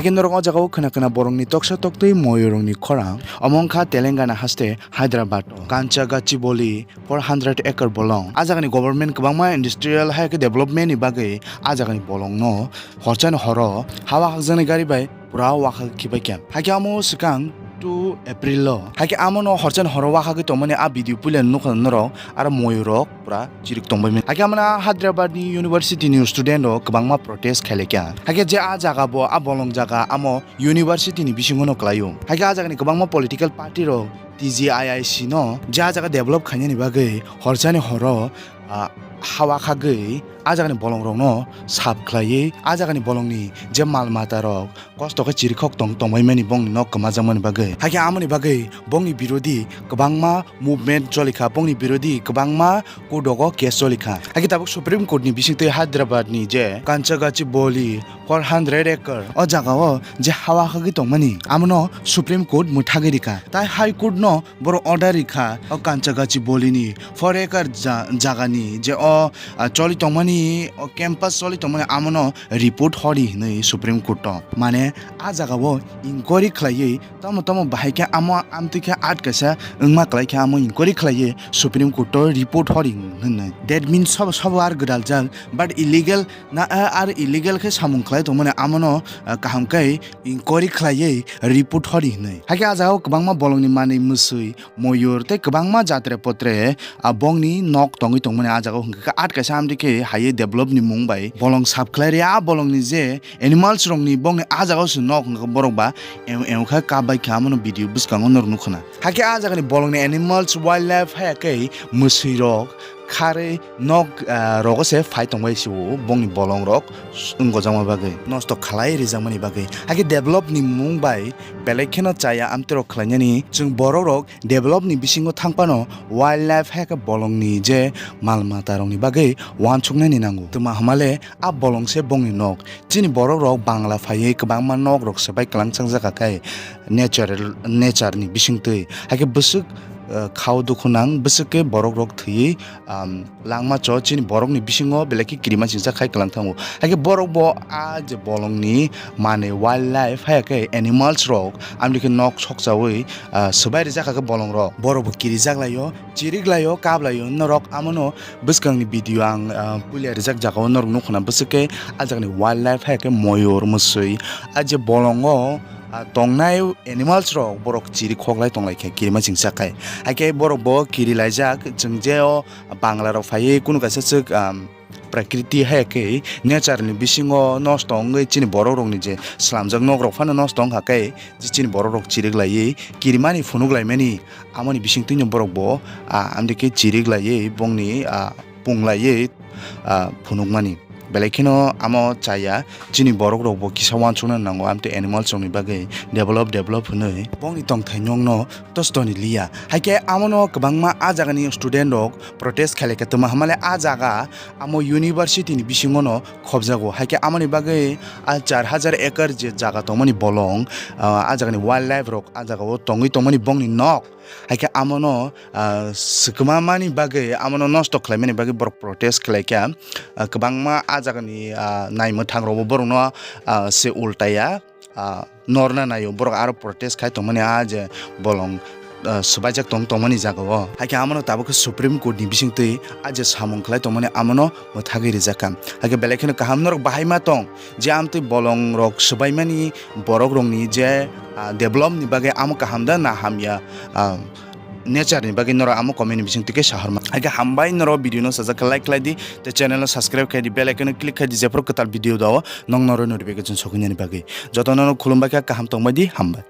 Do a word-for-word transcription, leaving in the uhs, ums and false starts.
Khe norok o jaga o khwna khwna borokni toksa toktwi moyurokni khorang. Omo wngkha Telangana haste Hyderabad o Kancha Gachibowli four hundred acre bolong. A jagani government kwbangma industrial hai khe development ni bagwi a jagani bolongno horchani horo hawa hakjaknai gari bai pura wakha khibai kha. Hakhe amo swkang two April o. Hakhe amono horchani horo wakha khe tongmani a video puila nukha norok aro moyurok pura chirik tongbai mani. Hakhe amana Hyderabad ni university ni student rok kwbangma protest khailai kha. Hakhe je a jaga bo, a bolong jaga amo university ni bisingo no kwlaio. Hakhe a jagani kwbangma political party rok T G I I C no je a jaga develop khainani bagwi horchani horo, ah, hawa khagwi a jagani bolong rokno sap khlaiwi a jagani bolongni je mal mata rok kosto khe chirikhok tong tongbai mani bongni nok kwmajakmani bagwi. Hakhe amoni bagwi bongni birodhi kwbangma movement cholikha, bongni birodhi kwbangma court o case cholikha. Hakhe tabuk Supreme Court ni bisingtwi Hyderabad ni je Kanchagachi Boli four hundred acre o jaga o je hawa hagwi tongmani, amono Supreme Court mwthagwi rikha. Tai High Court no borok order rikha o Kanchagachi Boli ni four acre ja-, jaga ni je o, ah, choli tongmani, o campus choli tongmani amono report hori hinwi Supreme Court o. Mane a jaga o inquiry khlaiwi tamo tamo bahai khe amo amtwi khe at kaisa wngma kwlai khe amo inquiry khlaiwi Supreme Court o report hori hinwi. That means sobo sobo ar gwdaljak, but illegal na, a, ar illegal khe samung khlai tongmani amono, ah, kaham khe inquiry khlaiwi report hori hinwi. Hakhe a jaga o kwbangma bolongni manwi mwswi, moyur tei kwbangma jatre potre, ah, bongni nok tongwi tongmani a jaga o hwnkhe at kaisa amtwi khe haiwi develop ni mung bai bolong sap khlai ria. A bolongni je animals rokni bongni a jaga o se nok hwnkhe borok ba em, em kha kap bai kha, amono video bwskango norok nukha na. Hakhe a jagani bolongni animals, wildlife hai khe mwswi rok kharwi nok, ah, rogo se phai tongbai se o bongni bolong rok wngojagma bagwi, nosto khlai rijakmani bagwi. Hakhe develop ni mung bai belai kheno chaya amtwi rok khlainani. Chwng borok rok develop ni bisingo thang phano wildlife hai khe bolongni je mal mata rokni bagwi uansuknani nango. Twma hamale a bolong se bongni nok. Chini borok rok Bangla phaiwi kwbangma nok rok swbai kwlangchang jaka khe natural, nature ni bisingtwi. Hakhe bwswk, eh, khao dukhu nang, bwswk khe borok rok thwiwi, um, langma cho chini borok ni bisingo belai khe kirima chingsa khai kwlang thango. Hakhe borok bo a je bolong ni manwi wildlife hai khe animals rok amtwi khe nok sokchawi, ah, swbai rijak kha khe bolong rok. Borok bo kirijak laio, chirik laio, kap laio. Norok amono bwskang ni video ang, ah, puila rijak jaga o norok nukha na, bwswk khe a jagani wildlife hai khe moyur, mwswi, a je bolongo, ah, tongnai animals rok borok chiri khoklai tonglai khe kirima chingsa khai. Hakhe borok bo kiri laijak, chwng je o Bangla rok phaiwi kunu kaisa swk, um, prakriti hai khe nature ni bisingo nosto wngwi chini borok rokni je swlamjak nok rok phano nosto wngkha khe, je chini borok rok chirik laiwi kirimani phunuk laimani, amoni bisingtwi no borok bo, ah, amtwi khe chirik laiwi bongni, ah, pung laiwi, ah, phunukmani. Belai kheno amo chaya, chini borok rok bo kisa uansukna nango, amtwi animals rokni bagwi develop, develop hwnwi bongni tongthai nokno tosto ni liya. Hakhe amono kwbangma a jagani student rok protest khailai kha, twma hamale a jaga amo university ni bisingo no khobjago. Hakhe amoni bagwi a char hajar acre je jaga tongmani bolong, ah, a jagani wildlife rok a jaga o tongwi tongmani bongni nok. Hakhe amono, ah, swkma mani bagwi, amono nosto khlaimani bagwi borok protest khlai kha. Ah, kwbangma a jagani, ah, naimwthang rokbo borokno, ah, se ultaya, ah, norna naio. Borok aro protest khai tongmani a je bolong, ah, swbaijak tong tongmani jaga o. Hakhe amono tabuk khe Supreme Court ni bisingtwi a je samung khlai tongmani amono mwthagwi rijak kha. Hakhe belai kheno kaham norok bahai ma tong je amtwi bolong rok swbaimani borok rokni je, ah, develop ni bagwi amo kaham da na hamya, ah, nature ni bagwi norok amo comment ni bisingtwi khe sahorma. Hakhe hambai norok video no sajak khe like khlai di, tei channel no subscribe khai di, bell icon no click khai di, jephru kwtal video dao nong norok notification sokhinani bagwi. Jotono no khulumbai kha, kaham tongbai di, hambai.